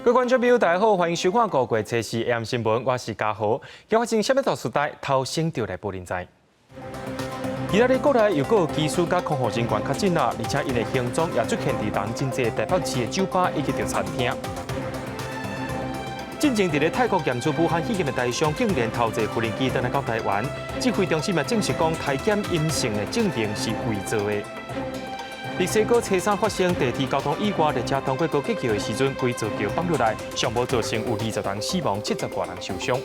各位觀眾朋友，大家好，歡迎收看五月初四 AM 新聞，我是嘉豪。今發生啥物大事代，頭先就來報您知。今仔日國內又閣有機師佮空服人員確診啦，而且𪜶的行蹤也出現佇人真濟台北市的酒吧以及著餐廳。進前佇咧泰國驗出武漢肺炎的台商，竟然偷坐無人機轉來到台灣，指揮中心也證實講，篩檢陰性的證明是偽造的。墨西哥初三發生地鐵交通意外，列車通過高架橋的時陣，規座橋放落來，上無造成有20人死亡，70外人受傷。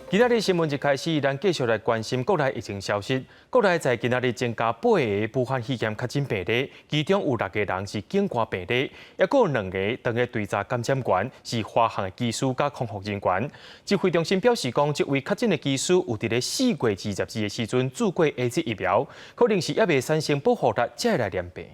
今仔日新聞一開始，咱繼續來關心國內疫情消息。國內在今仔日增加八個武漢肺炎確診病例，其中有六個人是境外病例，抑閣有兩个當日追查感染源是華航的機師佮空服人員。指揮中心表示講，這位確診的機師有佇咧4月22日的時陣注過 AZ 疫苗，可能是猶未產生保護力，才會來染病。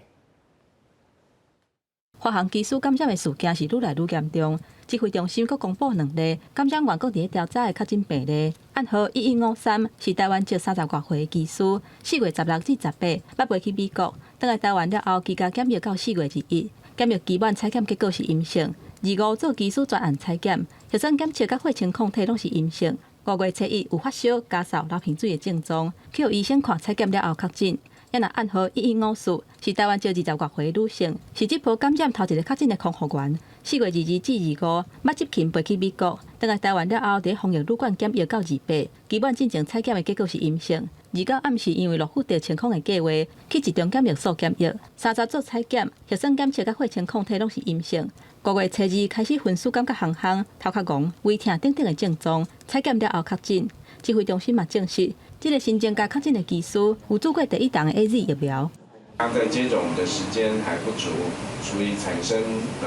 華航機師感染的事件是愈來愈嚴重，指揮中心閣公布兩例感染源閣佇咧調查的確診病例，案號1153是台灣籍30外歲的機師，4月16至18捌飛去美國，轉來台灣了後，居家檢疫到4月21，檢疫期滿採檢結果是陰性，25做機師專案採檢，核酸檢測佮血清抗體攏是陰性。5月初一有發燒、咳嗽、流鼻水的症狀，去予醫生看採檢了後確診。抑若案號1154是台灣籍20外歲女性，是這波感染頭一个確診的空服員。4月22至25，捌執勤飛去美國，轉來台灣了後，佇防疫旅館檢疫到28，期滿進前採檢的結果是陰性。29暗時因為諾富特清空的計劃，去集中檢疫所檢疫，30做採檢，核酸檢測佮血清抗體攏是陰性。5月初二開始昏死感覺紅紅、頭殼戇、胃疼等等的症狀，採檢了後確診。指揮中心嘛證實，這个新增加確診的機師有注過第一劑的 AZ 疫苗。他在接種的時間還不足，足以產生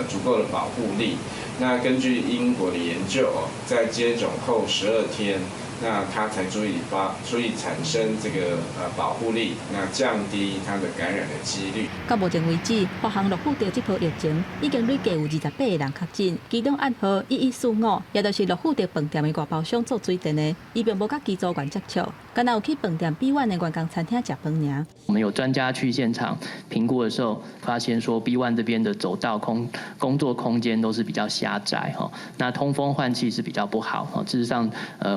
足夠的保護力。那根據英國的研究，在接種後12天，那它才足以產生這個保護力，那降低它的感染的幾率。到目前為止，華航諾富特這波疫情已經累計有28個人確診，其中案號1145，也就是諾富特飯店的外包商做水電的，伊並無佮機組員接觸，敢若有去飯店 B1 的員工餐廳食飯爾。我們有專家去現場評估的時候，發現說 B1 這邊的走道工作空間都是比較狹窄哈，那通風換氣是比較不好哈。事實上，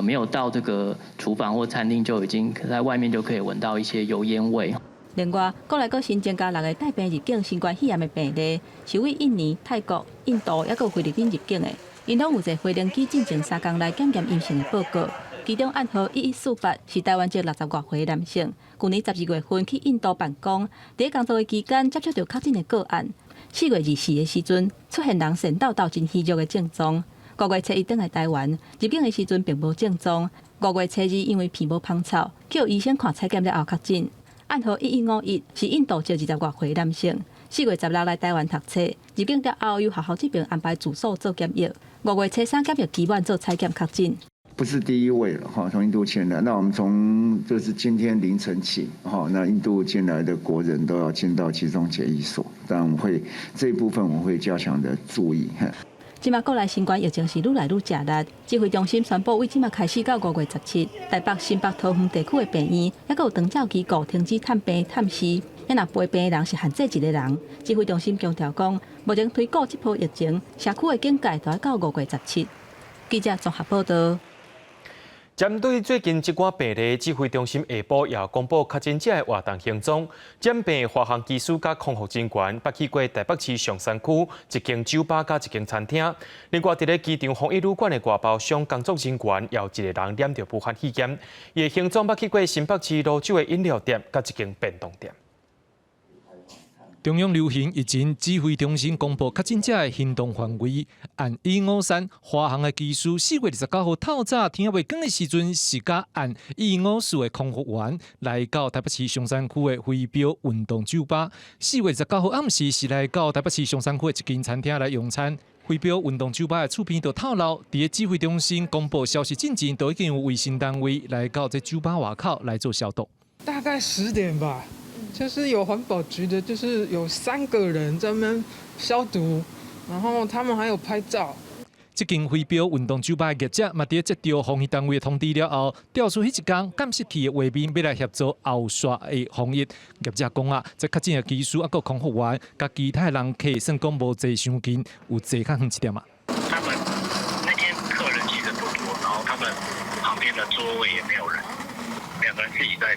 沒有到這個廚房或餐廳就已經在外面就可以聞到一些油煙味。另外，國內閣新增加六个帶病入境新冠肺炎的病例，是對印尼、泰國、印度抑閣菲律賓入境的，𪜶攏有坐飛行機進前3工來檢驗陰性的報告。其中案號1148是台灣籍60外歲男性，舊年12月份去印度辦公，佇工作的期間接觸著確診的個案。4月24的時陣出現人神抖抖真虛弱的症狀。5月初一轉來台灣，入境的時陣並無症狀。5月初二因為鼻無芳臭，去予醫生看採檢了後確診。案號1151是印度籍20外歲男性，4月16來台灣讀冊，入境了後由學校這邊安排住宿做檢疫。5月初三檢疫期滿做採檢確診。不是第一位了哈，從印度進來。那我們從就是今天凌晨起哈，那印度進來的國人都要進到集中檢疫所，但我們會這一部分我們會加強的注意。這馬國內新冠疫情是愈來愈食力，指揮中心宣布，對這馬開始到5月17，台北、新北、桃園地區的病院，抑閣有長照機構停止探病探視，抑若陪病的人是限制一个人。指揮中心強調講，目前推估這波疫情，社區的警戒都愛到5月17。記者綜合報道。針對最近這寡病例，指揮中心下晡也公布確診者的活動行蹤。染病華航機師佮空服人員，捌去過台北市松山區一間酒吧佮一間餐廳。另外，佇咧機場防疫旅館的外包商工作人員，也有一个人染著武漢肺炎。伊的行蹤捌去過新北市蘆洲的飲料店佮一間便當店。中央流行疫情指揮中心公布確診者的行動範圍，案153華航的機師4月29號透早天猶未光的時陣，是佮案154的空服員來到台北市松山區的飛鏢運動酒吧。4月29號暗時是來到台北市松山區的一間餐廳來用餐。飛鏢運動酒吧的厝邊就透露，佇咧指揮中心公布消息進前，就已經有衛生單位來到這酒吧外口來做消毒。大概10點吧。就是有環保局的，就是有三個人在那邊消毒，然後他們還有拍照。這間飛鏢運動酒吧業者嘛，佇接著防疫單位的通知了後，調出彼一工監視器的畫面，欲來協助後續的防疫。業者講啊，這確診的機師抑閣空服員，佮其他人客算講無坐傷近，有坐較遠一點啊。他們那天客人其實不多，然後他們旁邊的座位也沒有人，兩個人自己在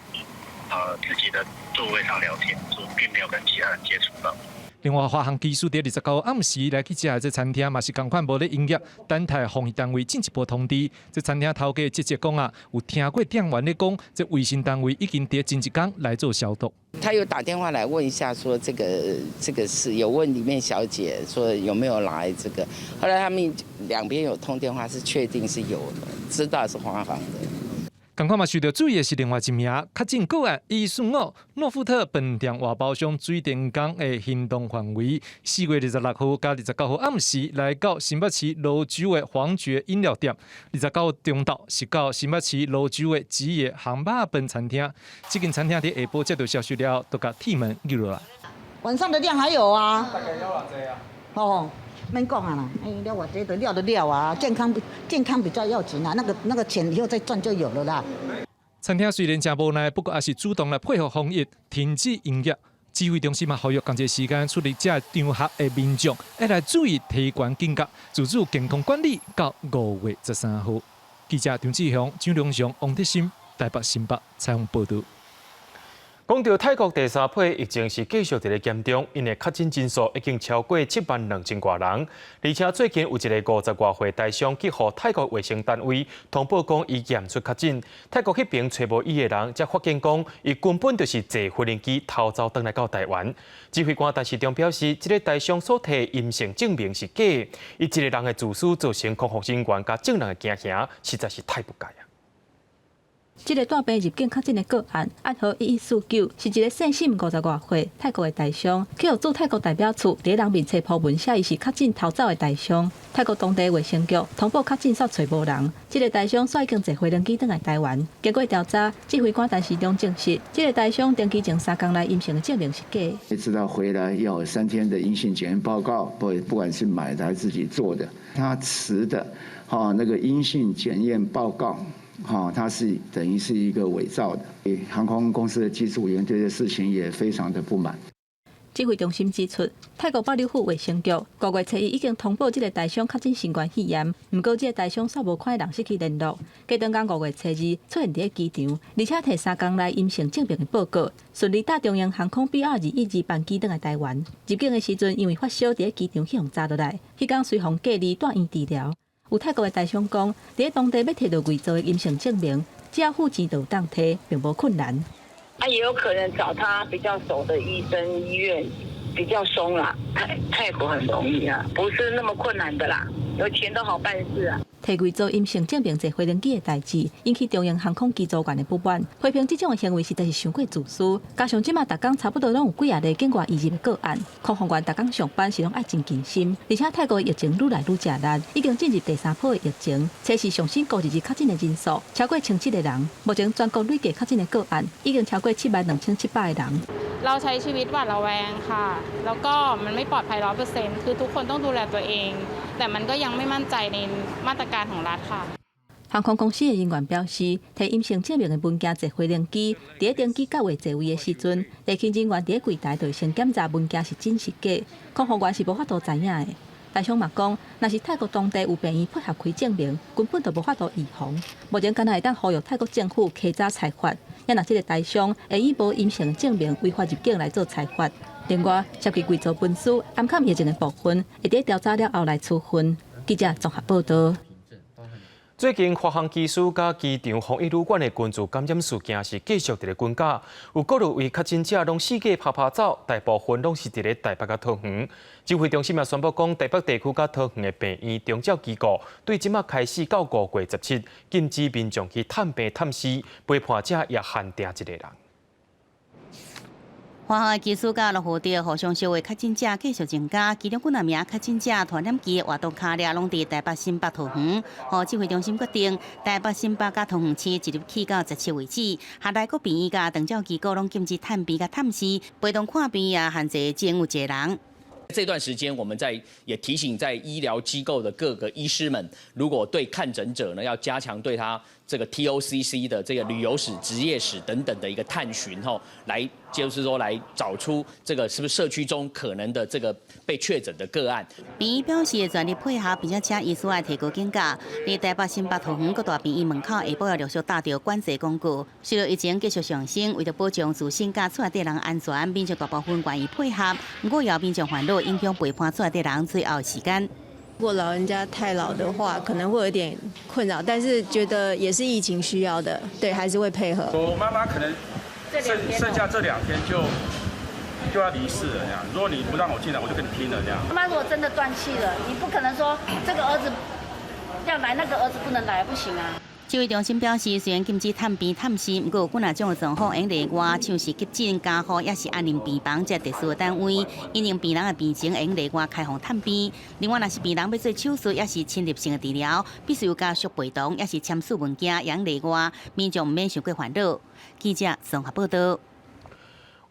自己的座位上聊天，就並沒有跟其他人接觸到。另外，華航機師佇29號暗時來去食的這餐廳嘛是仝款無咧營業，等待防疫單位進一步通知。這餐廳頭家直接講啊，有聽過店員咧講，這衛生單位已經佇前一工來做消毒。他有打電話來問一下，說這個事，有問裡面小姐說有沒有來這個。後來他們兩邊有通電話，是確定是有的，知道是華航的。仝款嘛，受著注意的是另外一名確診個案，145諾富特飯店外包廂水電工的行動範圍，4月26號佮29號暗時來到新北市蘆洲的黃爵飲料店，29號中晝是到新北市蘆洲的吉野烘肉飯餐廳。這間餐廳佇下晡接著消息了後，就共鐵門扭落來。晚上的量還有啊。大概了偌濟啊？哦，免講啊啦，哎，了偌濟就了就了啊，健康比較要緊啊，那個錢以後再賺就有了啦。餐廳雖然誠無奈，不過也是主動來配合防疫，停止營業。指揮中心嘛，呼籲仝一個時間出入這場合的民眾，愛來注意提懸警覺，自主健康管理到5月13號。記者張志雄、張良祥、王德森，台北新北採訪報導。講著泰國第三波疫情是繼續佇咧嚴重，𪜶的確診人數已經超過7萬2千外人，而且最近有一个五十外歲台商去予泰國衛生單位通報講伊驗出確診，泰國彼爿揣無伊的人，才發現講伊根本就是坐飛行機偷走轉來到台灣。指揮官陳時中表示，這个台商所提陰性證明是假的，伊一个人的自私造成空服人員佮眾人的驚嚇，實在是太不該啊！這个帶病入境確診的個案，案號1149，是一个姓沈五十外歲泰國的台商，去予駐泰國代表處佇人面冊鋪文寫伊是確診逃走的台商。泰國當地衛生局通報確診煞揣無人，這个台商煞已經坐飛機轉來台灣。經過調查，指揮官陳時中證實，這个台商登機前3工內陰性的證明是假的。知道回來要有3天的陰性檢驗報告，不管是買的還是自己做的，他持的哈那個陰性檢驗報告。哈，它是等於是一個偽造的。航空公司的機組員對這事情也非常的不滿。指揮中心指出，泰國巴里府衛生局5月初一已經通報這个台商確診新冠肺炎，毋過這个台商煞無看人失去聯絡。隔當工5月初二出現佇咧機場，而且提3工內陰性證明的報告，順利搭長榮航空 BR212班機轉來台灣。入境的時陣，因為發燒佇咧機場去予查落來，彼工隨予隔離住院治療。有泰國的台商講，佇咧當地欲提著偽造的陰性證明，只要付錢就有當提，並無困難。他也有可能找他比較熟的醫生、醫院比較鬆啦。泰國很容易啊，不是那麼困難的啦，有錢都好辦事啊。提偽造陰性證明坐飛機的代誌，引起長榮航空機組員的不滿，批評這種的行為實在是傷過自私。加上這馬逐工差不多攏有幾若例境外移入的個案，空服員逐工上班是攏愛真謹心。而且泰國的疫情愈來愈食力，已經進入第三波的疫情，測試上新五日確診的人數超過1700個人。目前全國累計確診的個案已經超過7萬2700個人。 เราใช้ชีวิตหวาดระแวงค่ะ แล้วก็มันไม่ปลอดภัย100%คือทุกคนต้องดูแลตัวเอง แต่มันก็ยังไม่มั่นใจในมาตรการของรัฐค่ะ 航空公司的人員表示，提陰性證明的文件坐飛行機，佇咧登機到位座位的時陣，地勤人員佇咧櫃台就會先檢查文件是真是假，空服員是無法度知影的。台商嘛講，若是泰國當地有病院配合開證明，根本就無法度預防。目前敢若會當呼籲泰國政府加早裁罰，也若這个台商會以無陰性證明違法入境來做裁罰。另外，涉及偽造文書、掩蓋疫情的部分，會佇調查了後來處分。記者綜合報導。最近，華航機師佮機場防疫旅館的群聚感染事件是繼續佇咧增加，有幾落位確診者攏四界趴趴走，大部分攏是佇咧台北佮桃園。指揮中心也宣布講，台北地區佮桃園的病院長照機構對這馬開始到5月17，禁止民眾去探病探視，陪伴者也限定一個人。華航機師佮諾富特互相相的確診者繼續增加，其中幾若名確診者傳染機活動跤跡攏佇台北新北桃園。予指揮中心決定，台北新北佮桃園市一日起到17為止，轄內各病院佮長照機構攏禁止探病佮探視，陪同看病也限制只有一個人。這段時間，我們在也提醒在醫療機構的各個醫師們，如果對看診者呢，要加強對他這個 TOCC 的這個旅遊史、職業史等等的一個探尋，吼，來就是說來找出這個是不是社區中可能的這個被確診的個案。病院表示全力配合，並且請醫師愛提高警覺。佇台北新北桃園各大病院門口下晡也陸續貼著管制廣告。隨著疫情繼續上升，為著保障自身佮厝內底人安全，民眾大部分願意配合。毋過也有民眾煩惱，影響陪伴厝內底人最後時間。如果老人家太老的話，可能會有點困擾，但是覺得也是疫情需要的，對，還是會配合。我媽媽可能剩下這兩天就要離世了，這樣。如果你不讓我進來，我就跟你拼了，這樣。媽媽如果真的斷氣了，你不可能說這個兒子要來，那個兒子不能來，不行啊。指揮中心表示，雖然禁止探病探視，毋過有幾若種的狀況會例外，像是急診、加護，抑是安寧病房這特殊的單位，因應病人的病情會例外開放探病。另外，若是病人欲做手術，抑是侵入性的治療，必須有家屬陪同，抑是簽署文件，會例外，民眾毋免傷過煩惱。記者綜合報道。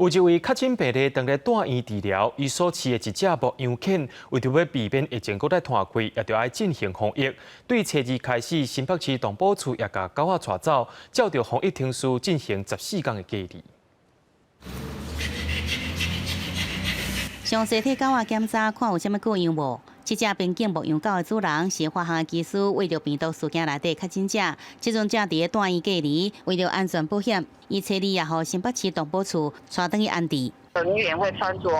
有一位確診病例當咧住院治療，伊所飼的一隻牧羊犬，為著欲避免疫情閣再傳開，也著愛進行防疫。對初二開始，新北市動保處也共狗仔帶走，照著防疫程序進行14天的隔離。詳細替狗仔檢查，看有啥物過樣無？這隻邊境牧羊狗的主人是華航的機師，為著病毒事件內底確診者，這陣正佇咧住院隔離，為著安全保險，伊初二也予新北市動保處帶轉去安置。人員會穿著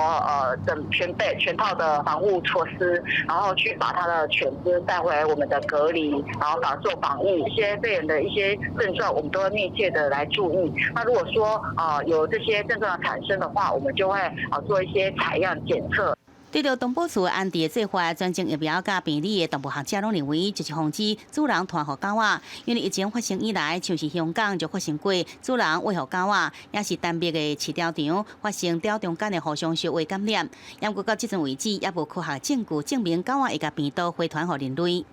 整全備全套的防護措施，然後去把他的犬隻帶回來我們的隔離，然後做防疫。一些肺炎的一些症狀，我們都會密切的來注意。那如果說有這些症狀產生的話，我們就會做一些採樣檢測。對著動保處安置的做法，專精疫苗佮病理的動物學者攏認為，就是防止主人傳予狗仔。因為疫情發生以來，像是香港就發生過主人餵予狗仔，抑是丹麥的飼料場發生鳥中間的互相相互感染。毋過到這陣為止，猶無科學證據證明狗仔會共病毒回傳予人類。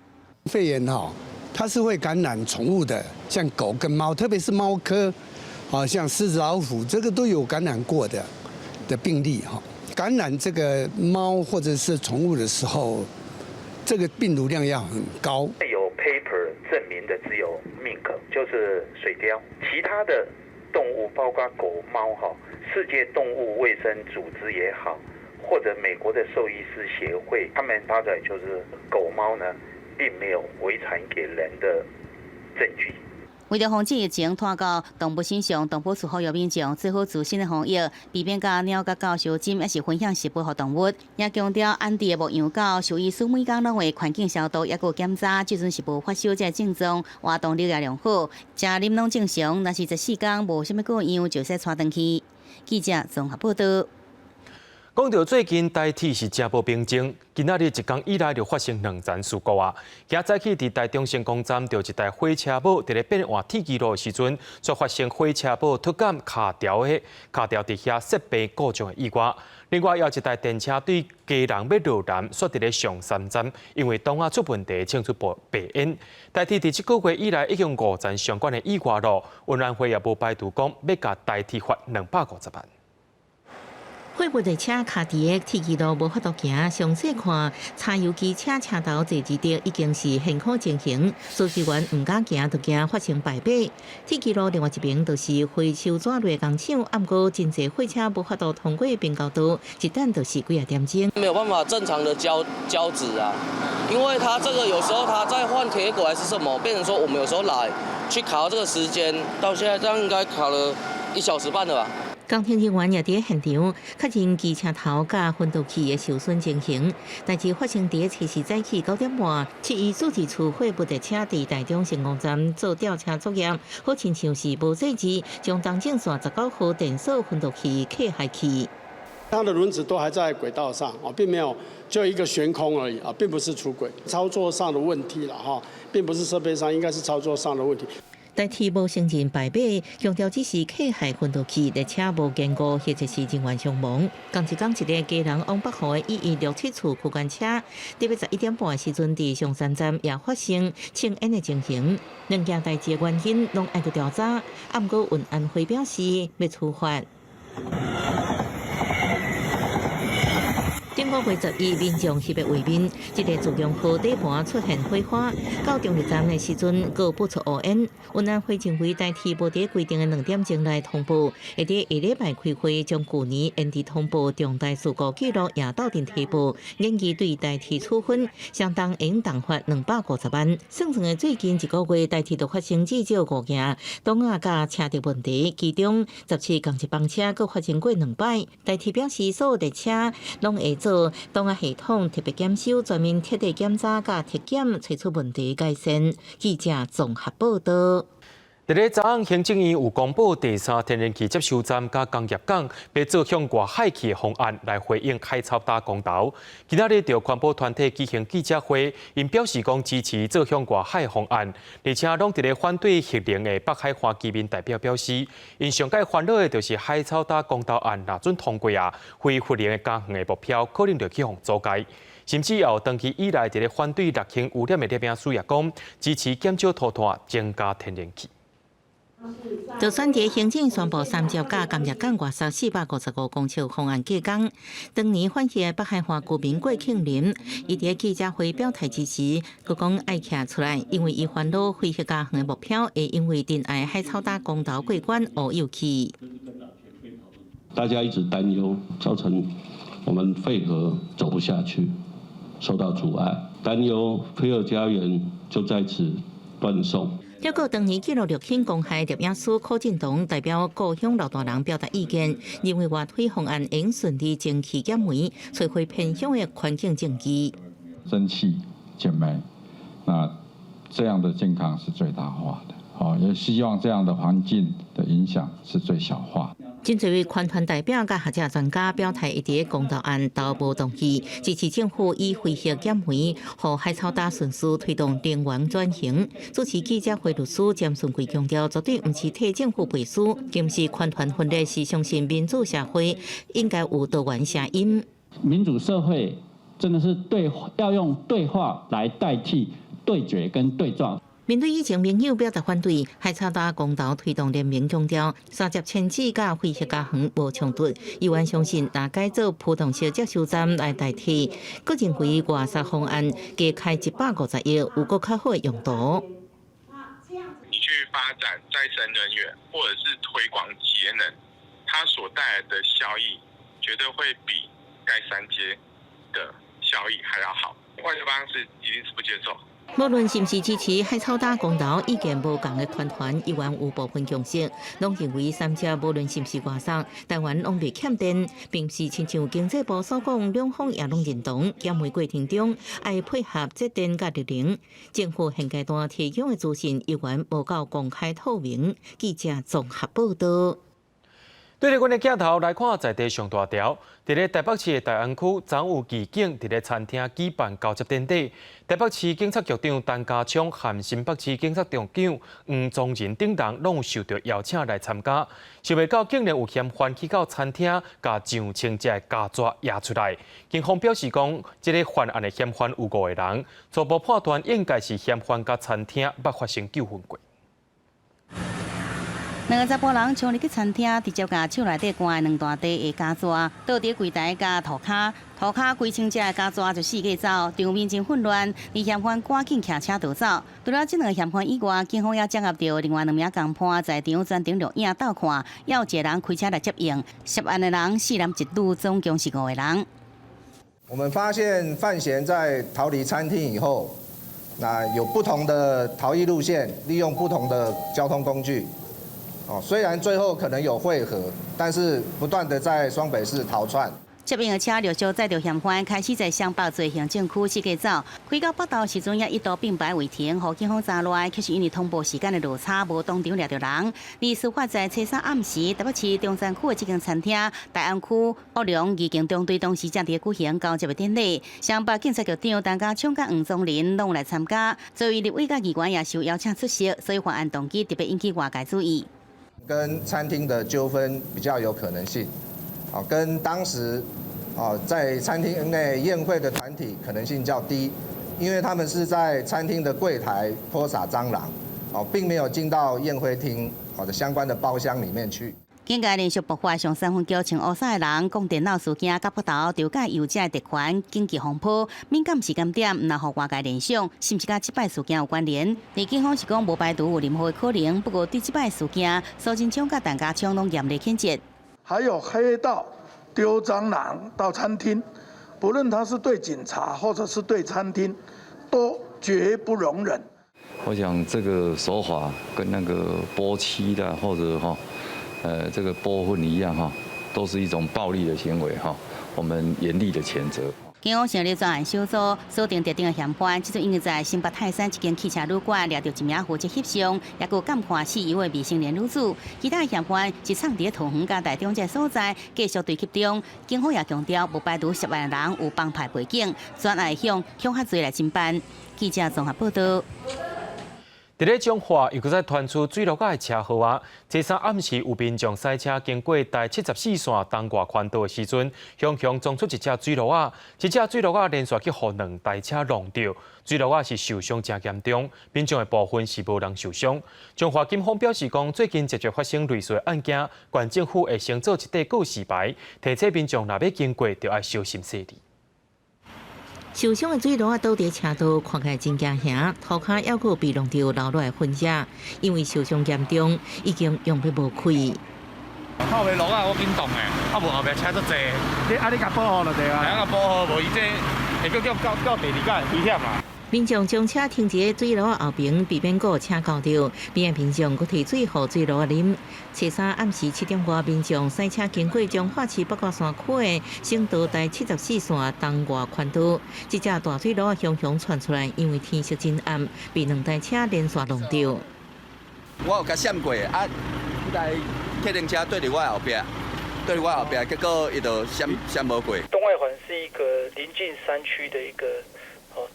肺炎吼，它是會感染寵物的，像狗跟貓，特別是貓科，啊，像獅子、老虎，這個都有感染過的病例哈。感染這個貓或者是寵物的時候，這個病毒量要很高。有 paper 證明的只有 mink，就是水貂，其他的動物包括狗貓哈，世界動物衛生組織也好，或者美國的獸醫師協會，他們發的就是狗貓呢，並沒有回傳給人的證據。為著防止疫情傳到動物身上，動保處呼籲民眾做好自身的防疫，避免共貓佮狗相親，抑是分享食物予動物。也強調安置的牧羊狗，獸醫師每工攏會環境消毒，抑閣檢查，這陣是無發燒這個症狀，活動力也良好，食啉攏正常。若是14天無啥物過樣，就使帶轉去。記者綜合報道。講到最近台鐵是誠無平靜，今仔日一工以來就發生兩層事故啊！今早起佇台中成功站，就一台火車母佇咧變換鐵支路的時陣，卻發生火車母脫桿卡條的卡條佇遐設備故障的意外。另外，有一台電車對基隆欲落南，煞佇咧松山站，因為擋仔出問題，衝出白煙。台鐵佇這個月以來已經五層相關的意外咯，運安會也無排除講欲共台鐵罰250萬。貨物列車卡佇个鐵支路無法度行，詳細看，柴油機車車頭坐佇著已經是現況情形，司機員毋敢行，就驚發生敗火。鐵支路另外一邊就是回收紙類工廠，毋過真濟貨車無法度通過平交道，一等就是幾仔點鐘。沒有辦法正常的交紙啊，因為他這個有時候他在換鐵軌還是什麼，變成說我們有時候來去卡這個時間，到現在這樣應該卡了1小時半了吧。工程人員也佇現場確認機車頭佮分導器的受損情形。代誌發生佇初四早起9點半，714次貨物列車佇台中成功站做吊車作業，好親像是無細緻，將東正線19號電鎖分導器磕下去。它的輪子都還在軌道上啊，並沒有就一個懸空而已啊，並不是出軌，操作上的問題了哈，並不是設備上，應該是操作上的問題。台鐵無承認敗火，強調只是客械分導器列車無經過或者是人員傷亡。仝一工一个基隆往北湖的1167次區間車，特別11點半的時陣，佇松山站也發生衝煙的情形。兩件代誌的原因攏愛閣調查，啊，毋過運安會表示欲處罰。頂個月11，民眾翕的畫面，這个自強號底盤出現火花，到中壢站的時陣，閣噴出烏煙。雲南火警會代替無佇規定的2點鐘來通報，會佇下禮拜開會，將舊年延遲通報重大事故記錄也鬥陣提報，研議對台鐵處分，相當應重罰250萬。算算的最近一個月，台鐵就發生至少五件擋仔佮車滴問題，其中17仝一班車閣發生過兩擺。台鐵表示，所有列車攏會做擋仔系統特別檢修、全面徹底檢查佮體檢，揣出問題改善。記者綜合報導。佇咧昨昏，行政院有公布第三天然氣接收站佮工業港欲做向外海去的方案，來回應海草礁公投。今仔日，著環保團體舉行記者會，𪜶表示講支持做向外海方案，而且攏佇咧反對核能的北海岸居民代表表示，𪜶上蓋煩惱的就是海草礁公投案若準通過啊，非核能的家園的目標可能就去予阻礙。甚至有長期以來佇咧反對綠氫污染的攝影師也講，支持減少塗炭，增加天然氣。就選佇行政宣布三接佮工業港外捒455公尺方案過江，當年反核的北海岸居民郭慶林，伊佇記者會表態支持，閣講愛徛出來，因為伊煩惱非核家園的目標會因為珍愛海草礁公投過關烏有去。大家一直擔憂，造成我們廢核走不下去，受到阻礙，擔憂非核家園就在此斷送。結果當年記錄綠氫公害攝影師柯進東代表故鄉老大人表達意見，認為外推方案應順利蒸汽減煤，摧毀偏鄉的環境證據。蒸汽減煤，那這樣的健康是最大化的，好，也希望這樣的環境的影響是最小化。真濟位環團代表佮學者專家表態，伊佇公投案都無同意，支持政府以非核減煤，予海草礁順勢推動能源轉型。主持記者會律師詹順貴強調，絕對毋是替政府背書，更是環團分裂，是相信民主社會應該有多元聲音。民主社會真的是對，要用對話來代替對決跟對撞。面對以前盟友表達反對，海草礁公投推動聯盟強調，三接遷址佮非核家園無衝突。議員相信，若改做浮動式接收站來代替，閣認為外捒方案加開150億，有閣較好的用途。你去發展再生能源，或者是推廣節能，它所帶來的效益，絕對會比蓋三接的效益還要好。外交方是一定是不接受。無論是毋是支持海草礁公投，意見無仝的團團依然有部分共識，攏認為三接無論是毋是外捒，台灣攏袂欠電，並毋是親像經濟部所講，兩方也攏認同減煤過程中愛配合節電佮綠能。政府現階段提供的資訊依然無夠公開透明。記者綜合報導。對著阮的鏡頭來看，在地上大條，佇咧台北市的大安區，昨有義警佇咧餐廳舉辦交接典禮。台北市警察局長陳家昌和新北市警察局長黃宗仁等人攏有受著邀請來參加。想袂到竟然有嫌犯去到餐廳，共上千隻膠紙攑出來。警方表示講，這个犯案的嫌犯有五個人，初步判斷應該是嫌犯佮餐廳捌發生糾紛過。兩个查埔人衝入去餐廳，直接共手內底關的兩大袋的膠紙倒佇櫃台佮塗跤，塗跤幾千隻的膠紙就四界走，場面真混亂。而嫌犯趕緊騎車逃走。除了這兩个嫌犯以外，警方也掌握著另外兩名共犯在場全程錄影鬥看，也有一个人開車來接應。涉案的人四男一女，總共是五個人。我們發現犯嫌在逃離餐廳以後，那有不同的逃逸路線，利用不同的交通工具。哦，雖然最後可能有匯合，但是不斷的在雙北市逃竄。接應的車陸續載著嫌犯，開始在雙北做行政區四界走。開到北投時陣，也一度並排違停，予警方查落來，卻是因為通報時間的落差，無當場掠著人。而事發在初三暗時，台北市中山區的這間餐廳，大安區惡良義警中隊當時正佇舉行交接的典禮，雙北警察局長陳家昌佮黃宗仁攏來參加，作為立委佮議員也受邀請出席，所以犯案動機特別引起外界注意。跟餐廳的糾紛比較有可能性，啊，跟當時啊在餐廳內宴會的團體可能性較低，因為他們是在餐廳的櫃台潑灑蟑螂，哦，並沒有進到宴會廳或者相關的包廂裡面去。警界連續爆發上三分橋穿烏衫的人講電腦事件，佮北投調解油者的特權緊急風波，敏感時間點，毋但予外界聯想，是毋是佮這擺事件有關聯？而警方是講無排除有任何的可能，不過對這擺事件，蘇貞昌佮陳家昌攏嚴厲譴責。還有黑道丟蟑螂到餐廳，不論他是對警察或者是對餐廳，都絕不容忍。我想這個手法跟那個潑漆的或者哈。這個潑糞一樣哈，都是一種暴力的行為哈，我們嚴厲的譴責。警方成立專案小組，鎖定特定的嫌犯，這陣已經在新北泰山一間汽車旅館掠著一名負責翕相，也閣監看試遊的未成年女子。其他嫌犯是藏佇桃園佮台中這所在，繼續追緝中。警方也強調，無排除涉案人有幫派背景，專案向恐嚇罪來偵辦。記者綜合報道。佇咧彰化，又閣再傳出水路仔的車禍啊！這三暗時有民眾駛車經過台74線東外環道的時陣，雄雄撞出一隻水路仔，這隻水路仔連續去予兩台車挵著，水路仔是受傷誠嚴重，民眾的部分是無人受傷。彰化警方表示講，最近捷捷發生類似的案件，縣政府會先做一塊告示牌，提醒民眾若欲經過，著愛小心細膩。受傷的水騾仔倒佇車道，看起來真驚嚇，塗跤猶閣被弄著流落來痕跡，因為受傷嚴重，已經用欲無氣。靠袂落啊，我緊動的，啊無後壁車足濟。你啊，你共保護就對啊。會共保護，無伊這會閣叫到第二個危險啊。民眾將車停佇水騾仔後邊，避免閣有車交著。邊仔民眾閣提水予水騾仔啉。初三暗時7點外，民眾駛車經過彰化市八卦山區的省道台74線東外環道，這隻大水騾仔雄雄竄出來，因為天色真暗，被兩台車連續挵著。我有共閃過，啊，彼台客運車對佇我後壁，對佇我後壁，結果伊就閃閃無過。東外環是一個臨近山區的一個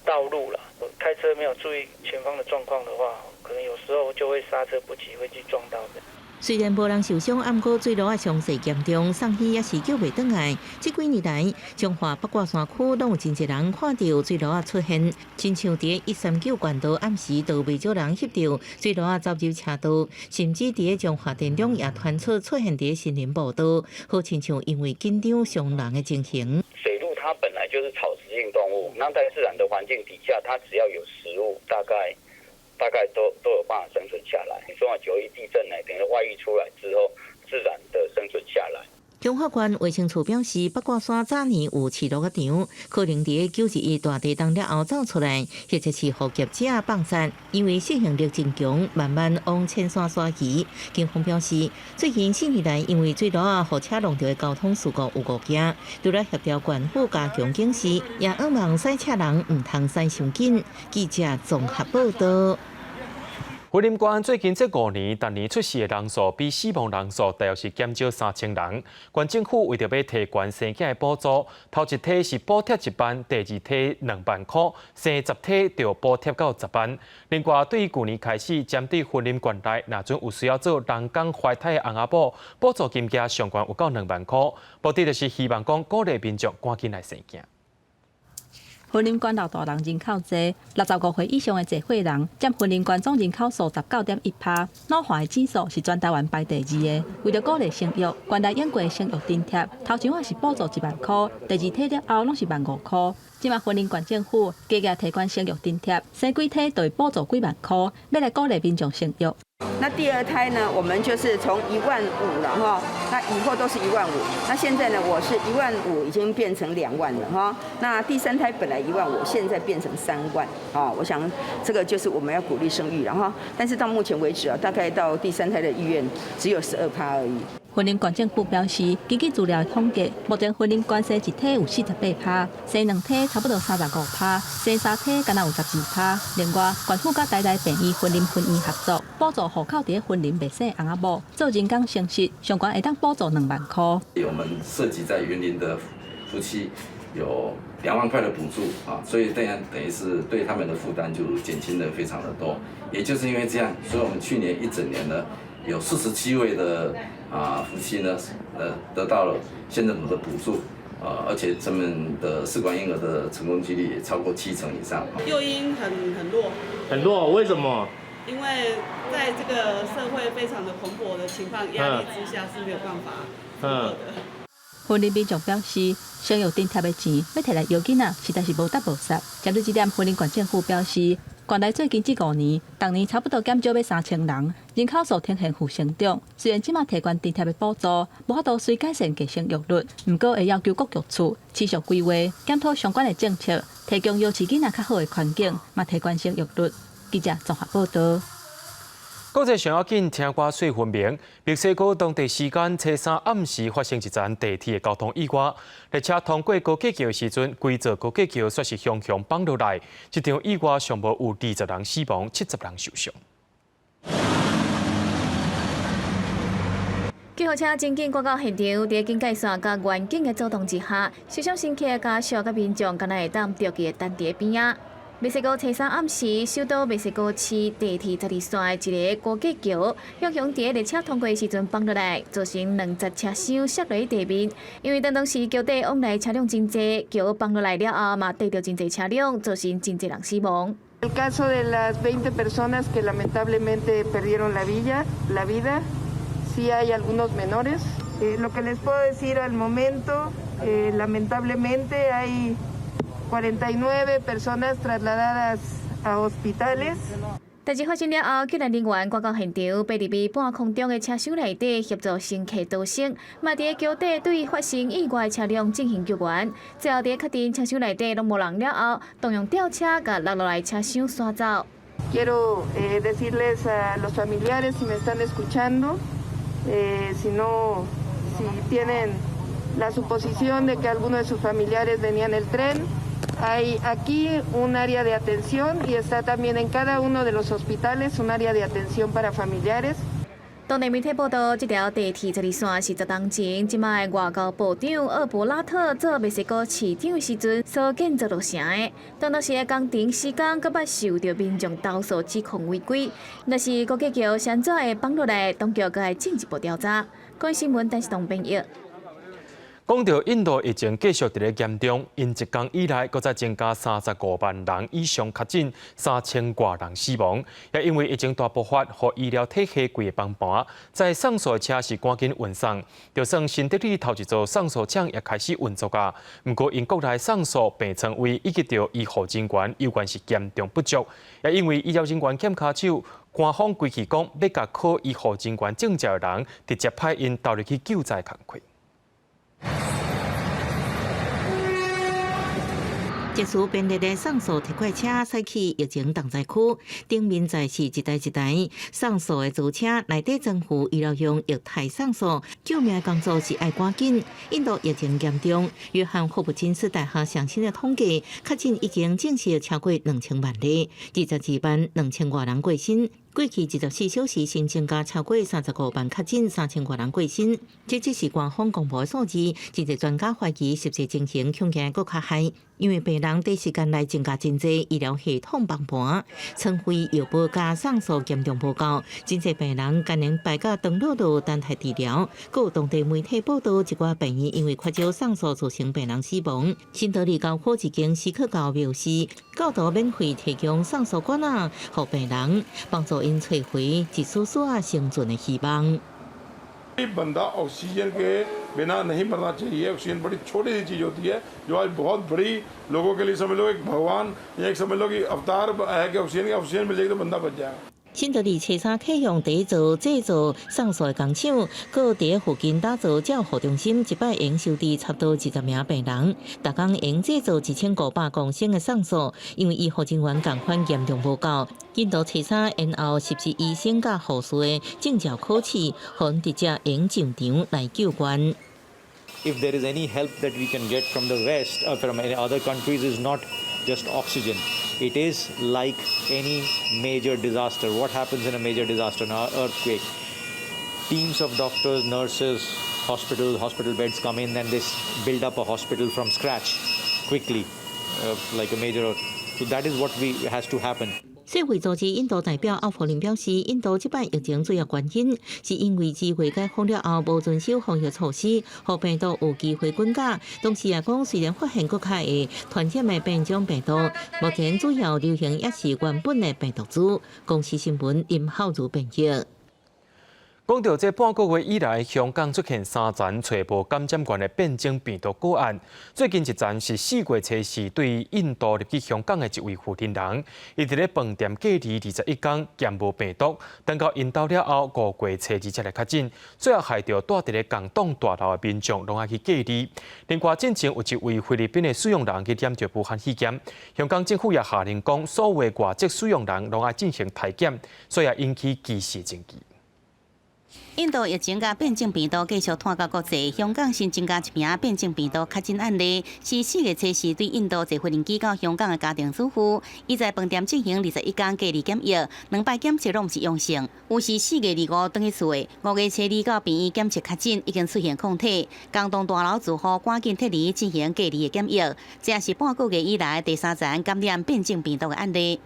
道路啦，開車沒有注意前方的狀況的話，可能有時候就會剎車不及，會去撞到的。雖然無人受傷，毋過水騾仔傷勢嚴重，送醫也是救袂轉來。這幾年來，彰化八卦山區攏有真濟人看著水騾仔出現，親像佇139縣道暗時都袂少人翕著水騾仔走入車道，甚至佇彰化田中也傳出出現佇森林步道，好親像因為緊張傷人的情形。水鹿它本來就是草食性動物，那在自然的環境底下，它只要有食物，大概都有辦法生存下來。你說9·1地震呢，等於外溢出來之後，自然的生存下來。彰化縣衛生署表示，八卦山早年有飼驢仔場，可能佇9·11大地震了後走出來，或者是予業者放殺，因為適應力真強，慢慢往淺山徙移。警方表示，最近4年來，因為水騾仔予車挵著的交通事故有5件，除了協調縣府加強警示，也向望駛車人毋通駛傷緊。記者綜合報道。雲林縣最近這5年，逐年出世的人數比死亡人數大約是減少3000人。縣政府為著欲提懸生囝的補助，頭一胎是補貼1萬，第二胎2萬箍，生10胎就補貼到10萬。另外，對舊年開始，針對雲林縣內若準有需要做人工懷胎的翁仔某，補助金額上懸有到2萬箍。目的就是希望講鼓勵民眾趕緊來生囝。雲林縣老大人人口濟，65歲以上的濟歲人佔雲林縣總人口數19.1%，老化的指數是全台灣排第二个。為著鼓勵生育，縣內用過生育津貼，頭一仔是補助1萬箍，第二胎了後攏是1萬5箍。這馬雲林縣政府加額提懸生育津貼，生幾胎就會補助幾萬箍，欲來鼓勵民眾生育。那第二胎呢，我們就是從1萬5了哈，那以後都是一萬五。那現在呢，我是一萬五已經變成2萬了哈。那第三胎本來1萬5，現在變成3萬啊。我想這個就是我們要鼓勵生育了哈。但是到目前為止啊，大概到第三胎的意願只有12%而已。雲林縣政府表示，根據資料統計，目前雲林縣生一胎有48%，生兩胎差不多35%，生三胎敢若有12%。另外，縣府佮台大病院雲林分院合作，補助戶口佇雲林袂生翁仔某做人工生殖，上懸會當補助2萬箍。我們設計在雲林的夫妻有2萬塊的補助啊，所以這樣等於是對他們的負擔就減輕了非常的多。也就是因為這樣，所以我們去年一整年呢，有47位的夫妻呢，得到了縣政府的補助，而且他們的試管嬰兒的成功幾率也超過7成以上。誘因很弱，很弱，為什麼？因為在這個社會非常的蓬勃的情況壓力之下是沒有辦法負荷的。雲林民眾表示，生育津貼的錢欲提來藥囡仔，實在是無得無失。針對這點，雲林縣政府表示，縣內最近這5年，逐年差不多減少欲3000人，人口數呈現負成長。雖然這馬提懸津貼的補助，無法度隨改善低生育率，毋過會要求各局處持續規劃，檢討相關的政策，提供優飼囡仔較好的環境，嘛提懸生育率。記者綜合報道。國際上要緊，聽歌細分明。墨西哥當地時間初三暗時發生一場地鐵的交通意外，列車通過高架橋的時陣，規座高架橋煞是雄雄放落來。這場意外上無有20人死亡，70人受傷。救護車真緊趕到現場，佇警戒線佮員警的阻擋之下，受傷乘客家屬佮民眾敢若會當著急等佇邊仔。墨西哥初三暗時，首都墨西哥市地鐵12線的一個高架橋，雄雄佇列車通過的時陣放落來，造成兩節車廂摔落地面。因為當當時橋底往來車輛真濟，橋放落來了後嘛，硩著真濟車輛，造成真濟人死亡。 El caso de las 20 personas que lamentablemente perdieron la vida, sí hay algunos menores. Lo que les puedo decir al momento, lamentablemente hay 49 personas trasladadas a hospitales。代誌發生了後，救援人員趕到現場，爬入去半空中的車廂內底協助乘客逃生，嘛佇橋底對發生意外的車輛進行救援。最後，佇確定車廂內底攏無人了後，動用吊車共落落來車廂徙走。 Quiero decirles a los familiares si me están escuchando, si no, si tienen la suposición de que alguno de sus familiares venía en el tren. Hay aquí un área de atención y está también en cada uno de los hospitales un área de atención para familiares. 當地媒體報道，這條地鐵12線是10冬前，這擺外交部長奧布拉特做墨西哥市長時陣所建造落成的。當時的工程施工，閣捌受著民眾投訴指控違規。若是高架橋是按怎會放落來，當局閣會進一步調查。公視新聞，陳世東編譯。講到印度疫情繼續佇咧嚴重，𪜶一工以來，閣再增加35萬人以上確診，3000外人死亡。也因為疫情大爆發，予醫療體系規个崩盤，載送素的車是趕緊運送，就算新德里頭一座送素廠也開始運作啊。毋過𪜶國內送素病床位以及著醫護人員猶原是嚴重不足，也因為醫療人員欠跤手，官方規氣講欲共考醫護人員證照的人，直接派𪜶投入去救災工課。這次便利的送素特快車駛去疫情重災區，頂面載是一台一台送素的租車，內底裝附醫療用液態送素。救命的工作是愛趕緊。印度疫情嚴重，約翰霍普金斯大學上新的統計，確診已經證實超過2000萬例，22萬2000外人過身。過去24小時新增加超過35萬確診，3000外人過身。這只是官方公布的數字，真濟專家懷疑實際情形恐驚閣較害，因為病人短時間內增加真濟，醫療系統崩盤，床位藥物佮送素嚴重無夠，真濟病人艱難排到長路路等待治療。閣有當地媒體報道，一寡病院因為缺少送素造成病人死亡。新德里高科一間錫克教廟是教徒免費提供送素管仔，予病人幫助𪜶揣回一絲絲仔生存的希望。 बंदा ऑक्सीजन के बिना नहीं मरना चाहिए। ऑक्सीजन बड़ी छोटी सी चीज़ होती है, जो आज बहुत बड़ी लोगों के लिए समझ लो एक भगवान या एक समझ लो कि अवतार है कि ऑक्सीजन ऑक्सीजन मिल जाएगी तो बंदा बच जाएगा。新德里初三啟用第一座製造送素的工廠，閣佇附近打造照護中心，一擺會收治差不多20名病人。逐工會製造1500公升的送素，因為醫護人員仝款嚴重無夠。印度初三延後實施醫生佮護士的證照考試，予𪜶直接會上場來救援。 If there is any help that we can get from the West or from any other countries, is not just oxygen. It is like any major disaster. What happens in a major disaster, an earthquake? Teams of doctors, nurses, hospital beds come in and they build up a hospital from scratch quickly, like a major. So that is what we has to happen. 世世衛組織印度代表奧弗林表示，印度這擺疫情主要原因是因為自衛解封了後無遵守防疫措施，予病毒有機會滾價。同時也講，雖然發現閣較會傳染的變種病毒，目前主要流行也是原本的病毒株。公視新聞林浩如編譯。講到這半個月以來，香港出現三層揣無感染源的變種病毒個案。最近一層是4月初四對印度入去香港的一位負責人，伊佇咧飯店隔離21天，檢無病毒，等到𪜶兜了後，5月初二才來確診，最後害著蹛佇咧共棟大樓的民眾攏愛去隔離。另外，進前有一位菲律賓的使用人去染著武漢肺炎，香港政府也下令講，所有的外籍使用人攏愛進行篩檢，所以也引起歧視爭議。印度疫情佮變種病毒繼續拖到國際，香港新增加一名變種病毒確診案例，是4月初四對印度坐飛機到香港的家庭主婦，伊在飯店進行21天隔離檢疫，兩擺檢測攏毋是陽性，有是4月25轉去厝的，5月初二到病院檢測確診，已經出現抗體，共棟大樓住戶趕緊撤離進行隔離的檢疫，這也是半個月以來第三層感染變種病毒的案例。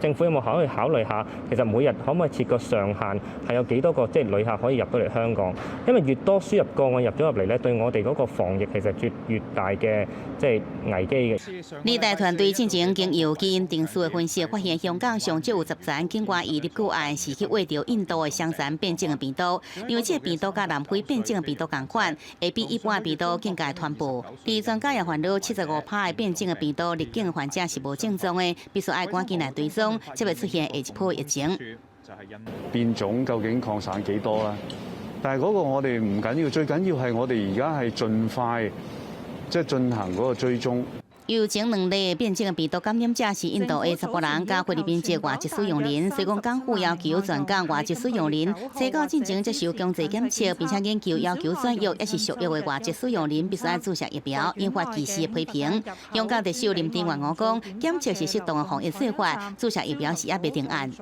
政府有冇可以考慮下，其實每日可唔可以設個上限，係有幾多個即係旅客可以入到嚟香港？因為越多輸入個案入咗入嚟咧，對我哋嗰個防疫其實越越大嘅即係危機嘅。理大團隊進前經由基因定序的分析，發現香港上少有10層境外移入個案是去餵著印度的雙層變種的病毒，因為這個病毒佮南非變種的病毒仝款，會比一般的病毒更加傳播。而專家也煩惱，75%的變種的病毒入境患者是無症狀的，必須愛趕緊來追蹤，才會出現下一波疫情。變種究竟擴散幾多啦？但係嗰個我哋唔緊要，最緊要係我哋而家係盡快即係進行嗰個追蹤。有前兩例變種病毒感染者是印度的查埔人佮菲律賓籍外籍使用人，所以講港府要求全港外籍使用人，提到進前接受強制檢測，並且研究要求轉藥抑是續約的外籍使用人必須愛注射疫苗，引發歧視的批評。香港特首林鄭月娥講，檢測是適當的防疫做法，注射疫苗是猶未定案。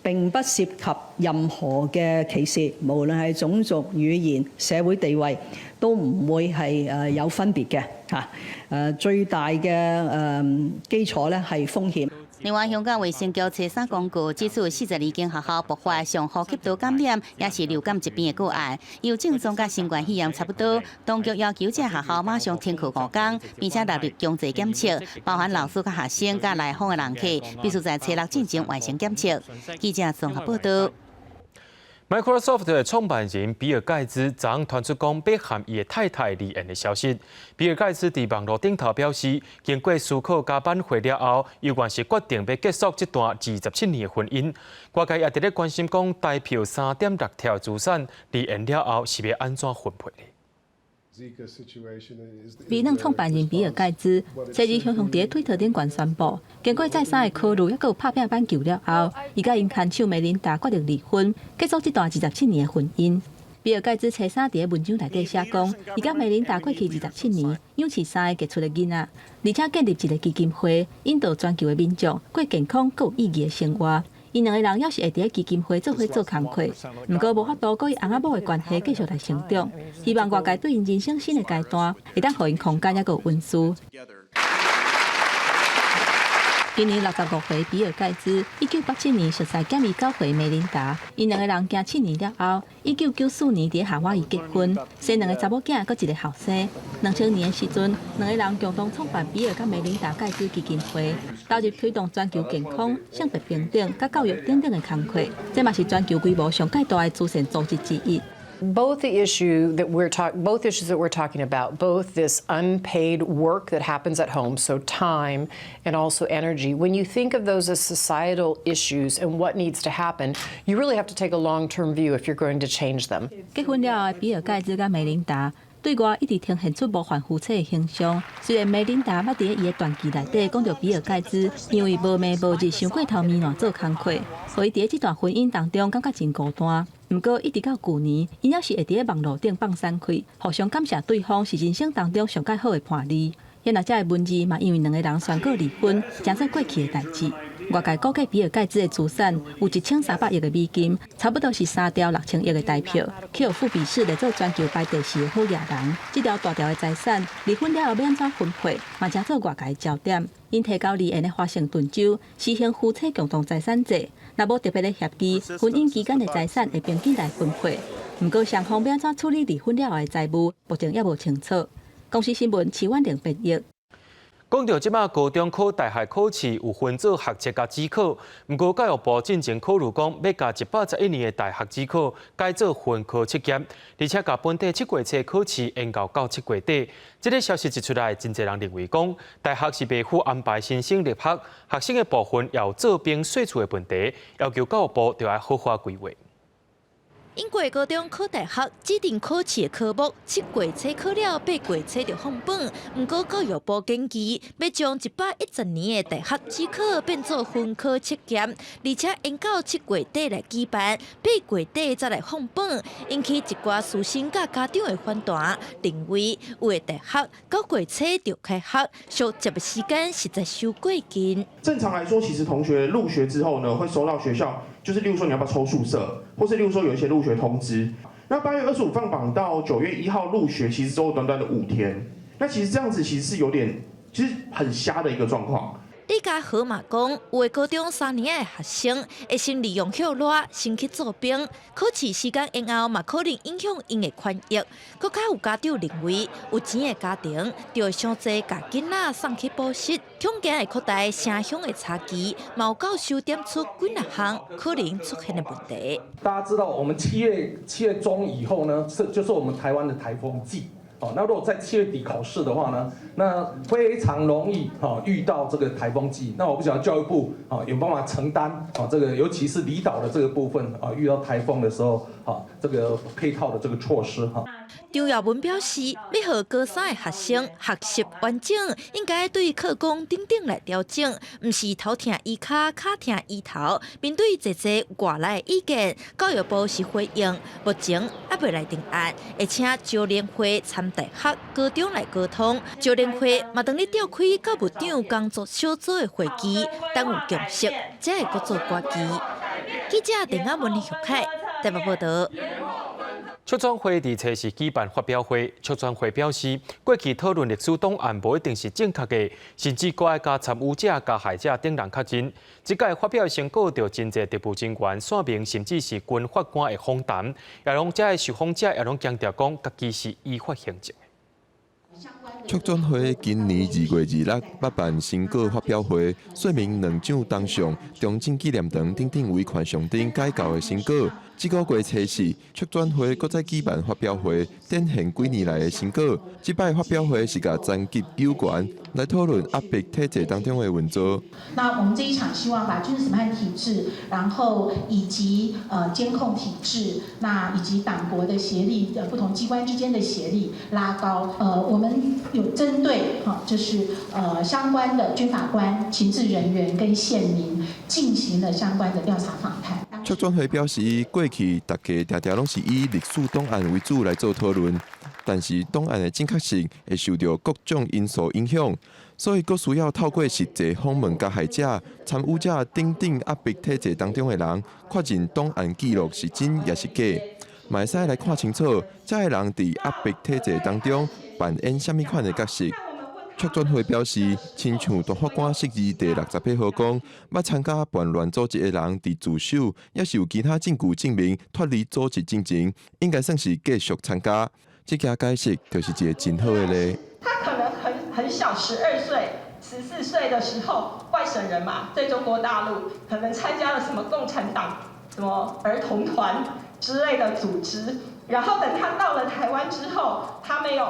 並不涉及任何嘅歧視，無論係種族、語言、社會地位，都唔會係有分別嘅嚇。最大嘅基礎咧係風險。另外，香港衛生局初三公告指出，42間學校爆發上呼吸道感染，也是流感疾病的個案，有症狀佮新冠肺炎差不多。當局要求這學校馬上停課5天，並且納入強制檢測，包含老師佮學生佮來訪的人客，必須在初六進前完成檢測。記者綜合報道。 Microsoft 的創辦人比爾蓋茨昨昏傳出講欲和伊的太太離婚的消息。比爾蓋茨佇網路頂頭表示，經過思考佮挽回了後，猶原是決定欲結束這段27年的婚姻。外界也佇咧關心講，台票3.6兆資產離婚了後是欲按怎分配？微軟創辦人比爾蓋茨，昨日雄雄佇推特頂懸宣布，經過再三的考慮，抑閣有拍拚挽救了後，伊佮𪜶牽手梅琳達決定離婚，結束這段27年的婚姻。比爾蓋茨初三佇文章內底寫講，伊佮梅琳達過去27年養飼三个傑出的囡仔，而且建立一个基金會，引導全球的民眾過健康閣有意義的生活。𪜶兩个人猶是會佇基金會做伙做工課，毋過無法度閣與翁仔某的關係繼續來成長。希望外界對𪜶人生新的階段，會當予𪜶空間抑閣有恩賜。今年65歲，比爾蓋茨1987年熟似減伊9歲梅琳達，𪜶兩个人行7年了後，1994年佇夏威夷結婚，生兩个查某囝，閣一个後生。2000年的時陣，兩个人共同創辦比爾佮梅琳達蓋茨基金會，投入推動全球健康、性別平等佮教育等等的工課，這嘛是全球規模上蓋大的慈善組織之一。 Both issues that we're talking about, both this unpaid work that happens at home, so time and also energy. When you think of those as societal issues and what needs to happen, you really have to take a long-term view if you're going to change them. 結婚了後的比爾蓋茨佮梅琳達對外一直呈現出模範夫妻的形象。雖然梅琳達捌佇伊的傳記內底講著比爾蓋茨因為無暝無日傷過頭糜爛做工課，予伊佇這段婚姻當中感覺真孤單。毋過一直到舊年，𪜶猶是會佇網路頂放散氣，互相感謝對方是人生當中上蓋好的伴侶。現在這个文字嘛，因為兩個人宣告離婚，成做過去的代誌。外界估計比爾蓋茨的資產有1300億的美金，差不多是3兆6千億的台票，去予富比士列做全球排第四的好額人。這條大條的財產，離婚了後欲按怎分配，嘛成做外界的焦點。𪜶提交離岸的華盛頓州實行夫妻共同財產制，若無特別的協議，婚姻期間的財產會平均來分配。毋過雙方欲按怎處理離婚了後的財務，目前猶無清楚。公視新聞徐婉玲編譯。講著這擺高中考大學考試有分做學測佮指考，毋過教育部進前考慮講，欲共111年的大學指考改做分科測驗，而且共本地七月初考試延後到七月底。這个消息一出來，真濟人認為講，大學是袂赴安排新生入學，學生的部分有做兵稅厝的問題，要求教育部著愛好好規劃。英國高中考大學指定考試的科目，七月初考了，八月初就放榜。毋過教育部建議，欲將110年的大學指考變做分科測驗，而且延到七月底來舉辦，八月底才來放榜，引起一寡師生佮家長的反彈，認為有的大學九月初就開學，相接的時間實在傷過緊。正常來說，其實同學入學之後呢，會收到學校，就是例如說你要不要抽宿舍，或是例如說有一些入學通知。那8月25放榜到9月1號入學，其實只有短短的5天。那其實這樣子其實是有點，其實很瞎的一個狀況。李家和嘛講，有的高中三年的學生會先利用歇熱，先去做兵，考試時間延後嘛，可能影響𪜶的權益。閣較有家長認為，有錢的家庭就會傷濟共囡仔送去補習，恐驚會擴大城鄉的差距，嘛有教授點出幾若項可能出現的問題。大家知道，我們7月中以後呢，是就是我們台灣的颱風季。哦，那如果在七月底考試的話呢，那非常容易遇到這個颱風季。那我不曉得教育部啊有辦法承擔啊這個，尤其是離島的這個部分啊，遇到颱風的時候啊，這個配套的這個措施哈。張耀文表示，欲予高三的學生學習完整，應該對課綱等等來調整，毋是頭疼醫跤，跤疼醫頭。面對濟濟外來的意見，教育部是回應，目前猶未來定案，會請招聯會參大學、高中來溝通。招聯會嘛當咧召開教務長工作小組的會議，等有共識，才會閣做決議。記者鄧阿文、李玉凱台北報道。促轉會佇初四舉辦發表會，促轉會表示，過去討論歷史檔案無一定是正確的，甚至閣愛共參與者、加害者等人確認。這擺發表的成果，著真濟特務人員、線民，甚至是軍法官的訪談，也攏這个受訪者也攏強調講，家己是依法行政。促轉會今年2月26捌辦成果發表會，說明兩蔣當上、中正紀念堂等等維權象徵改教的成果。這个月初四，促轉會閣再舉辦發表會，展現幾年來的成果。這擺發表會是共層級有關來討論壓迫體制當中的運作。那我們這一場希望把軍事審判體制，然後以及監控體制，那以及黨國的協力，不同機關之間的協力拉高。我們有針對哈，就是相關的軍法官、情治人員跟線民進行了相關的調查訪談。促轉會表示，過去大家常常攏是以歷史檔案為主來做討論，但是檔案的正確性會受著各種因素影響，所以閣需要透過實際訪問加害者、參與者等等壓迫體制當中的人，確認檔案記錄是真抑是假，嘛會使來看清楚，這个人佇壓迫體制當中扮演啥物款的角色。促轉會表示，親像大法官釋字第68號講，捌參加叛亂組織的人，佇自首，抑是有其他證據證明脫離組織進前，應該算是繼續參加。這件解釋就是一个真好的例。他可能很小，12歲、14歲的時候，外省人嘛，在中國大陸可能參加了什麼共產黨、什麼兒童團之類的組織，然後等他到了台灣之後，他沒有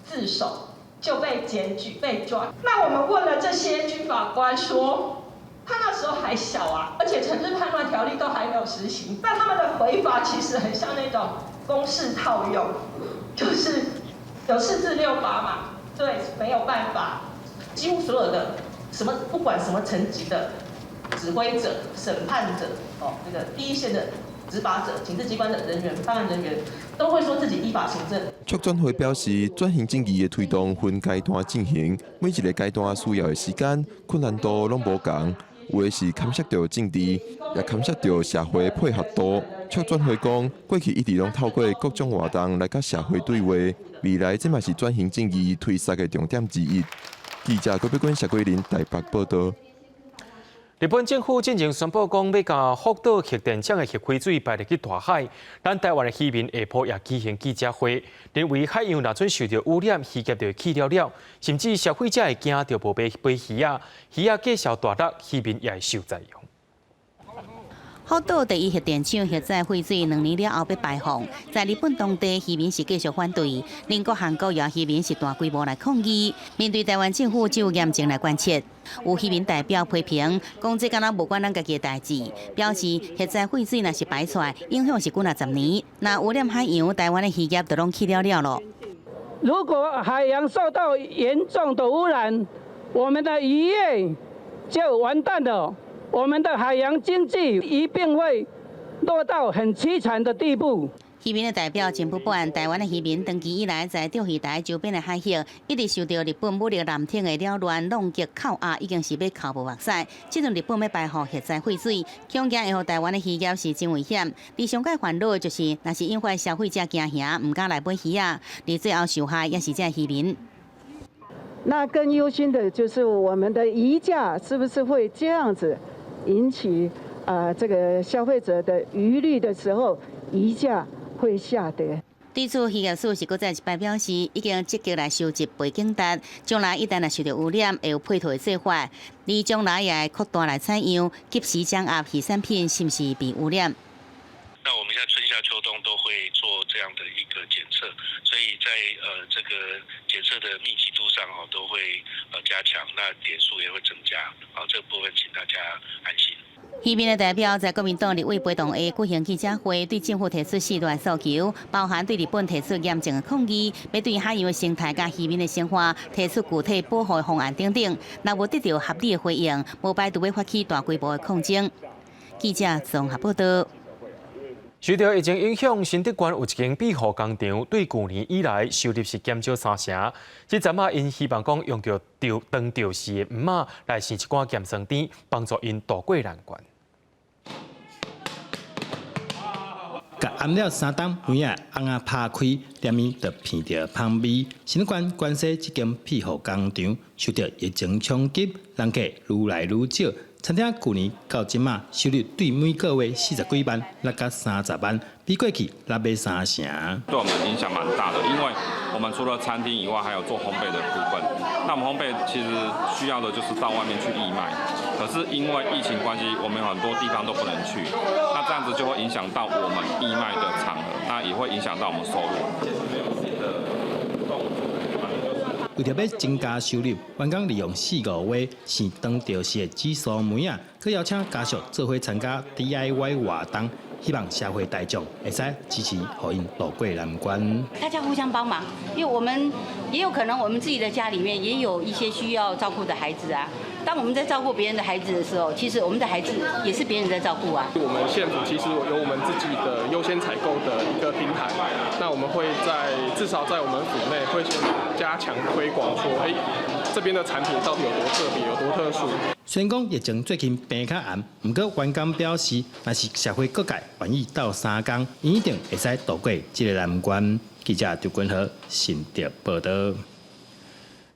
自首。就被檢舉被抓。那我們問了這些軍法官說，他那時候還小啊，而且懲治叛亂條例都還沒有實行。那他們的回法其實很像那種公式套用，就是有4至6法嘛，對，沒有辦法，幾乎所有的什麼不管什麼層級的指揮者、審判者，哦，這個第一線的執法者、情治機關的人員、辦案人員，都會說自己依法行政。促轉會表示，轉型正義的推動分階段進行，每一个階段需要的時間、困難度攏無仝，有的是牽涉著政治，也牽涉著社會配合度。促轉會講，過去一直攏透過各種活動來佮社會對話，未來這嘛是轉型正義推捒的重點之一。記者郭碧君、謝桂林台北報道。日本政府進前宣布講，欲共福島核電廠的核廢水排入去大海。咱台灣的漁民下晡也舉行記者會，認為海洋若準受著污染，漁業就會去了了，甚至消費者會驚著無買買魚仔，魚仔價數大落，漁民也會受災殃。福島第一核電廠核載廢水2年了後欲排放，在日本當地漁民是繼續反對，鄰國韓國也漁民是大規模來抗議。面對台灣政府只有嚴正來關切，有漁民代表批評，講這敢若無關咱家己的代誌，表示核載廢水若是排出來，影響是幾若十年，若污染海洋，台灣的漁業就攏去了了囉。如果海洋受到嚴重的污染，我們的漁業就完蛋了。我們的海洋經濟一定會落到很淒慘的地步。漁民的代表真不滿，台灣的漁民長期以來在釣魚台周邊的海域，一直受著日本武力艦艇的擾亂、浪擊、扣壓，已經是欲哭無目屎。這陣日本欲排放核載廢水，恐驚會予台灣的漁業是真危險。而上蓋煩惱就是，若是引發消費者驚嚇，毋敢來買魚仔，而最後受害也是這漁民。那更憂心的就是我們的魚價是不是會這樣子引起啊這個消費者的疑慮的時候，魚價會下跌。對此，漁業署是閣再一擺表示，已經積極來收集背景值，將來一旦若受著污染，會有配套的做法。而將來也會擴大來採樣，及時掌握漁產品是毋是被污染。那我們現在春夏秋冬都會做這樣的一個檢測，所以在這個檢測的密集度上哦都會加強，那點數也會增加，好，這個部分請大家安心。漁民的代表在國民黨立委陪同下舉行記者會，對政府提出四大訴求，包含對日本提出嚴正的抗議，欲對海洋的生態佮漁民的生活提出具體保護的方案等等。若無得著合理的回應，無排除欲發起大規模的抗爭。記者綜合報道。受著疫情影響，新竹縣有一間庇護工廠，對舊年以來收入是減少三成。這陣仔𪜶希望講用著當著時的黃仔來生一寡鹹酸甜，幫助𪜶渡過難關。共頷了三冬，門仔甕仔拍開，連面就鼻著芳味。新竹縣關西這間庇護工廠受著疫情衝擊，人客愈來愈少。餐廳舊年到這馬收入對每個月40幾萬，落到30萬，比過去落欲三成。對我們影響蠻大的，因為我們除了餐廳以外，還有做烘焙的部分。那我們烘焙其實需要的就是到外面去義賣，可是因為疫情關係，我們有很多地方都不能去，那這樣子就會影響到我們義賣的場合，那也會影響到我們收入。為著欲增加收入，員工利用四五月生當著時的紫蘇梅仔，閣邀請家屬做伙參加 DIY 活動，希望社會大眾會使支持，予𪜶渡過難關。大家互相幫忙，因為我們也有可能，我們自己的家裡面也有一些需要照顧的孩子啊。當我們在照顧別人的孩子的時候，其實我們的孩子也是別人在照顧啊。我們縣府其實有我們自己的優先採購的一個平台，那我們會在至少在我們府內會先加強推廣，說，這邊的產品到底有多特別，有多特殊。雖然講疫情最近病較嚴，毋過員工表示，若是社會各界願意鬥相共，一定會使渡過這個難關。記者張君和新竹報道。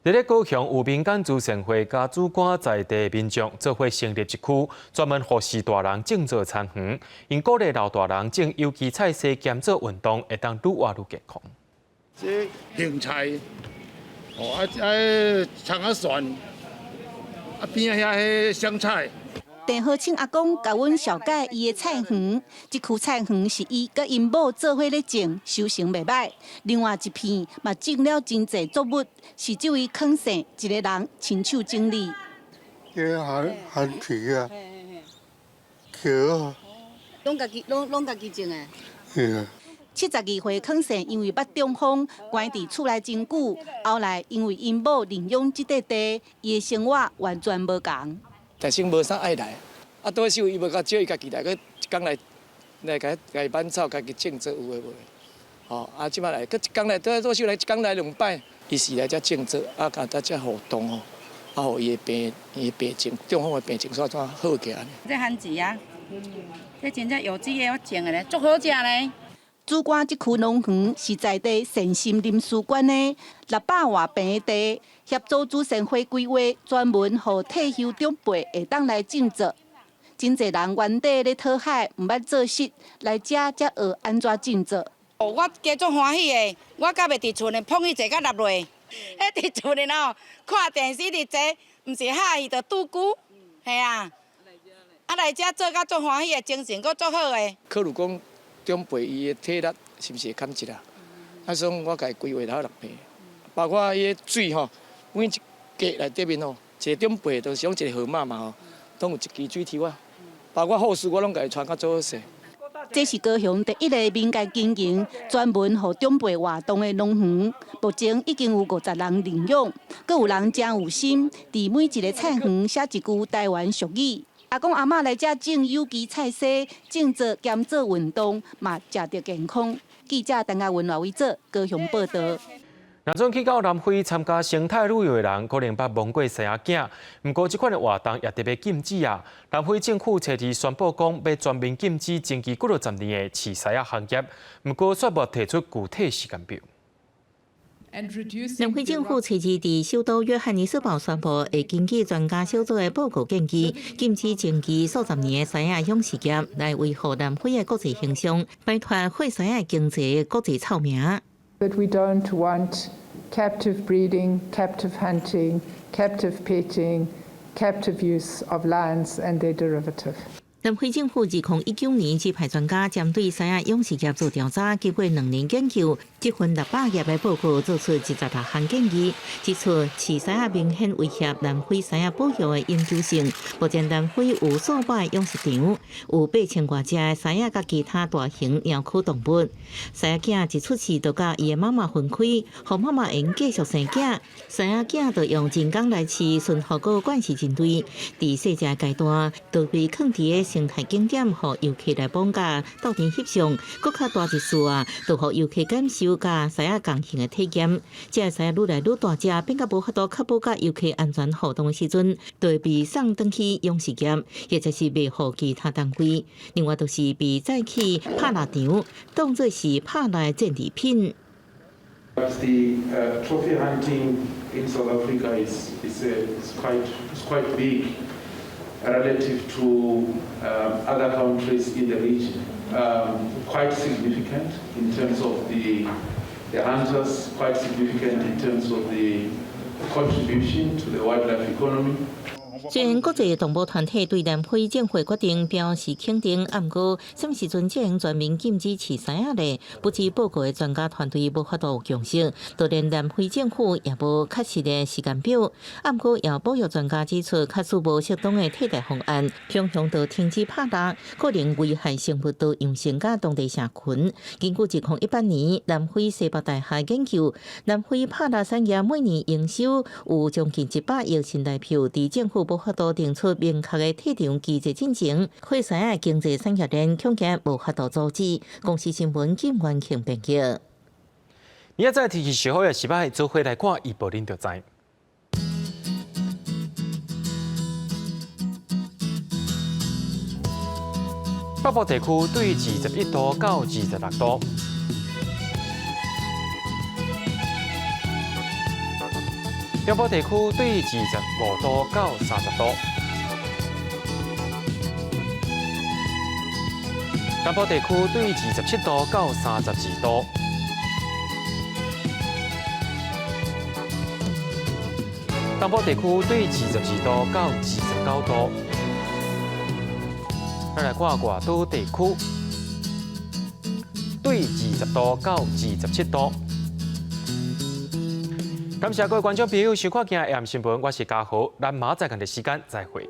佇咧高雄有民間慈善會佮主管在地民眾做伙成立一區，專門予序大人種做田園，𪜶鼓勵老大人種有機菜蔬兼做運動，會當愈活愈健康。這芹菜，哦啊啊，蔥仔蒜，啊邊仔遐彼香菜。鄭和清阿公共阮紹介伊的菜園，這區菜園是伊佮𪜶某做伙咧種，收成袂䆀。另外一片嘛種了真濟作物，是這位康姓一个人親手整理。這番番茄啊，茄，攏家己攏攏家己種的。是啊。72歲康姓因為捌中風，關佇厝內真久，後來因為𪜶某認養這塊地，伊的生活完全無仝。但是無啥愛來，啊，拄仔伊無共招伊家己來，閣一工來來共共伊挽草，家己種做有的無的，吼，啊，這擺來，閣一工來，拄仔來一工來兩擺，伊是來遮種做，啊，共在遮互動吼，啊，予伊的病，伊的病情，中風的病情煞怎好起來。這番薯啊，這真正有機的我種的咧，足好食咧。主管這區農園是在地善心臨時捐的600外坪的地，協助慈善會規劃，專門予退休長輩會當來種植。真濟人原底咧討海，毋捌做穡，來遮才學按怎種植。哦，我加足歡喜的，我甲袂佇厝呢，碰伊坐甲落落。彼佇厝呢吼，看電視佇坐，毋是哈魚就拄龜，嘿啊。啊來遮做甲足歡喜的，精神閣足好的。考慮講長輩伊的體力是毋是會減一啦？啊，所以我共伊規劃了6坪，包括伊的水吼，每一格內底面吼，一個長輩就是講一個號碼嘛吼，攏有一支水抽啊。包括後事我攏共伊傳較做好勢。這是高雄第一个民間經營、專門予長輩活動的農園，目前已經有50人認養，閣有人誠有心，佇每一个菜園寫一句台灣俗語。阿公阿嬤來遮種有機菜蔬，種植兼做運動，嘛食著健康。記者陳嘉文、賴偉哲高雄報導。若準去到南非參加生態旅遊的人，可能捌摸過獅仔囝。毋過，這款的活動也特別禁止啊！南非政府初二宣布講，欲全面禁止前期幾落十年的飼獅仔行業。毋過，卻無提出具體時間表。南非政府初二佇首都約翰尼斯堡宣布，會根據專家小組的報告建議，禁止前期數十年的獅仔養殖業，來維護南非的國際形象，擺脫血獅仔經濟國際臭名。 But we don't want captive breeding, captive hunting, captive petting, captive use of lions and their derivative. 南非政府2019年指派專家針對獅仔養殖業做調查，經過2年研究，這份600頁的報告做出26項建議，指出飼獅仔明顯威脅南非獅仔保育的永久性。目前南非有數百個養殖場，有8000外隻的獅仔佮其他大型貓科動物。獅仔囝一出世就佮伊的媽媽分開，予媽媽會用繼續生囝。獅仔囝就用人工來飼，馴服閣慣勢人類。佇細隻階段，就被囥佇个生態景點，予遊客來綁架鬥陣翕相，閣較大一次啊，就予遊客感受佮獅仔共行的體驗。這个獅仔愈來愈大隻，變甲無法度確保佮遊客安全互動的時陣，就會被送轉去養殖業，或者是賣予其他單位。另外，就是被載去拍獵場，當做是拍獵的戰利品。 The trophy hunting in South Africa is quite big relative to other countries in the region. Quite significant in terms of the hunters, quite significant in terms of the contribution to the wildlife economy. 雖然國際動保團體對南非政府決定表示肯定，毋過啥物時陣才會全面禁止飼獅仔咧？不止報告的專家團隊無法度有共識，就連南非政府也無確實的時間表。毋過，也有保育專家指出，假使無適當的替代方案，強強就停止拍獵，可能危害生物多樣性佮當地社群。根據2018年南非西北大學研究，南非拍獵產業每年營收有將近100億新台幣，佇政府無法度定出明確的退場機制進前，血獅仔經濟產業鏈恐驚無法度阻止。公視新聞金元慶編輯。明仔載天氣是好抑是䆀，做伙來看預報，恁就知。北部地區對21度到26度。中部地區對25度到30度，南部地區對27度到32度，東部地區對22度到29度。咱來看外島地區，對20度到27度。感謝各位觀眾朋友收看今日 AM 新聞，我是嘉豪，咱明仔載仝個時間再會。